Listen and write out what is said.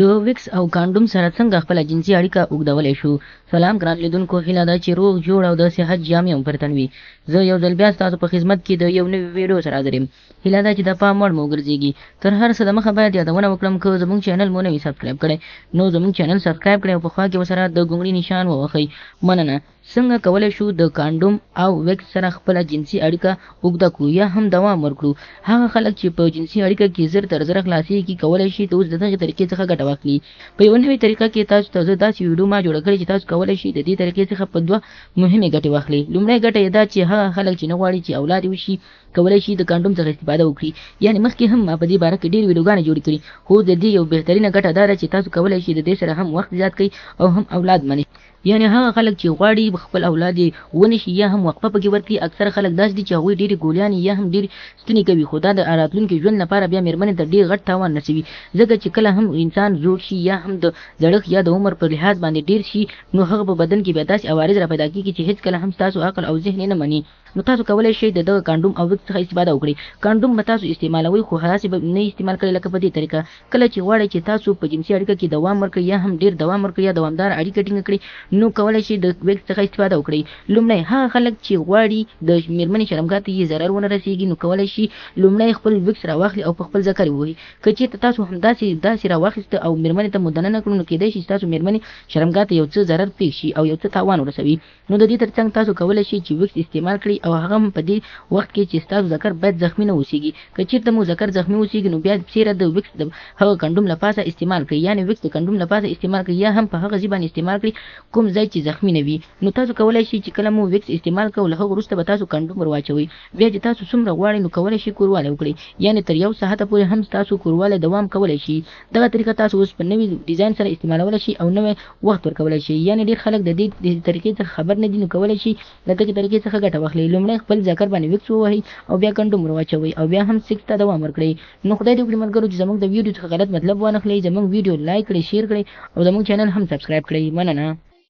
د ویکس او کانډوم سره څنګه خپله جنسي اړیکه اوږدولی شو؟ سلام ګران لیدونکو، هیله ده چې روغ جوړ او د صحت جامې مو پر تن وي. زه یو ځل بیا ستاسو په خدمت کې د یو نوي ویډیو سره حاضر یم. هیله ده چې د پام وړ مو وګرځیږي. تر هر څه دمخه باید یادونه وکړم، که زموږ چینل مو نه وي سبسکرایب کړی نو زموږ چینل سبسکرایب کړئ او په خوا کې ورسره د ګونګړي نشان ووهئ. مننه. څنګه کولی شو د کانډوم او ویکس سره خپله جنسي اړیکه اوږده کړو یا هم دوام ورکړو؟ هغه خلک چې په جنسي اړیکه کې زر تر زره خلاصیږي کولی شي اوس د دغې طریقې څخه ګټه واخلي. په یوه نوې طریقه کې تاسو ته زه داسې ویډیو ما جوړه کړې چې تاسو کولی شئ د دې طریقې څخه په دوه مهمې ګټې واخلئ. لومړی ګټه یې دا چې هغه خلک چې نه غواړي چې اولاد یې وشي کولی شي د کانډوم څخه استفاده وکړي. یعنې مخکې هم ما په دې باره کې ډېرې ویډیوګانې جوړې کړي، خو د دې یو بهترینه ګټه دا ده چې تاسو کولی شئ د دې سره هم وخت زیات کړئ او هم اولاد منئ. یعنې هغه خلک چې غواړي خپل اولاد یې ونه شي یا هم وقفه پکې ورکړي، اکثره خلک داسې دي چې هغوی ډېرې ګولیانې یا هم ډېرې ستونې کوي، خو دا د راتلونکي ژوند لپاره بیا مېرمنې ته ډېر غټ تاوان رسوي، ځکه چې کله هم انسان زوړ شي یا هم د زړښت یا د عمر په لحاظ باندې ډېر شي نو هغه په بدن کې بیا داسې عوارض را پیدا کېږي چې هېڅکله هم ستاسو عقل او ذهن یې نه مني. نو تاسو کولای شئ د دغه کانډوم او ویکس څخه استفاده وکړئ. کانډوم به تاسو استعمالوئ خو هغسې به نه استعمال کړئ لکه په دې طریقه کله چې غواړئ چې تاسو په جنسي اړیکه کې دوام ورکړئ یا هم ډیر دوام ورکړئ یا دوامداره اړیکه ټینګه کړئ نو کولای شئ د ویکس څخه استفاده وکړئ. لومړی، هغه خلک چې غواړي د میرمنې شرمګاه ته یې ضرر ونه رسیږي نو کولای شي لومړی خپل ویکس راواخلي او په خپل ذکر یې ووهي. که چیرته تاسو همداسې داسې راواخیسته او میرمنې ته مو دننه کړو نو کیدای شي ستاسو میرمنې شرمګاه ته یو څه ضرر پیښ شي او یو څه تاوان ورسوي. نو د دې ترڅنګ تاسو کولی شئ چې ویکس استعمال کړئ او هغه هم په دې وخت کې چې ستاسو ذکر باید زخمي نه اوسیږي. که چیرته مو ذکر زخمي اوسیږي نو بیا څیره د ویکس د هغه کنډوم له پاسه استعمال کړئ، یعنې ویکس د کنډوم له پاسه استعمال کړئ یا هم په هغه ځای باندې استعمال کړئ کوم ځای چې زخمي نه وي. نو تاسو کولی شئ چې کله مو ویکس استعمال کړ او له هغه وروسته به تاسو کنډوم ور واچوئ، بیا چې تاسو څومره غواړئ نو کولی شئ کوروالی وکړئ، یعنې تر یو ساعته پورې هم ستاسو کوروالی دوام کولی شي. دغه طریقه تاسو اوس په نوي ډیزاین سره استعمالولی شئ او نوی وخت ورکولای شئ. یعنې ډیر خلک د دې طریقې څخه خبر نه دي نو کولای شي له دغې طریقې څخه ګټه واخلي. لومړی خپل ذکر باندې ویکس ووهئ او بیا کنډوم ور واچوئ او بیا هم سکس ته دوام ورکړئ. نو خدای دې وکړي ملګرو چې زموږ د ویډیو څخه غلط مطلب وانخلئ. زموږ ویډیو لایک کړئ، شیر کړئ او زموږ چینل هم سبسکرایب کړئ. مننه.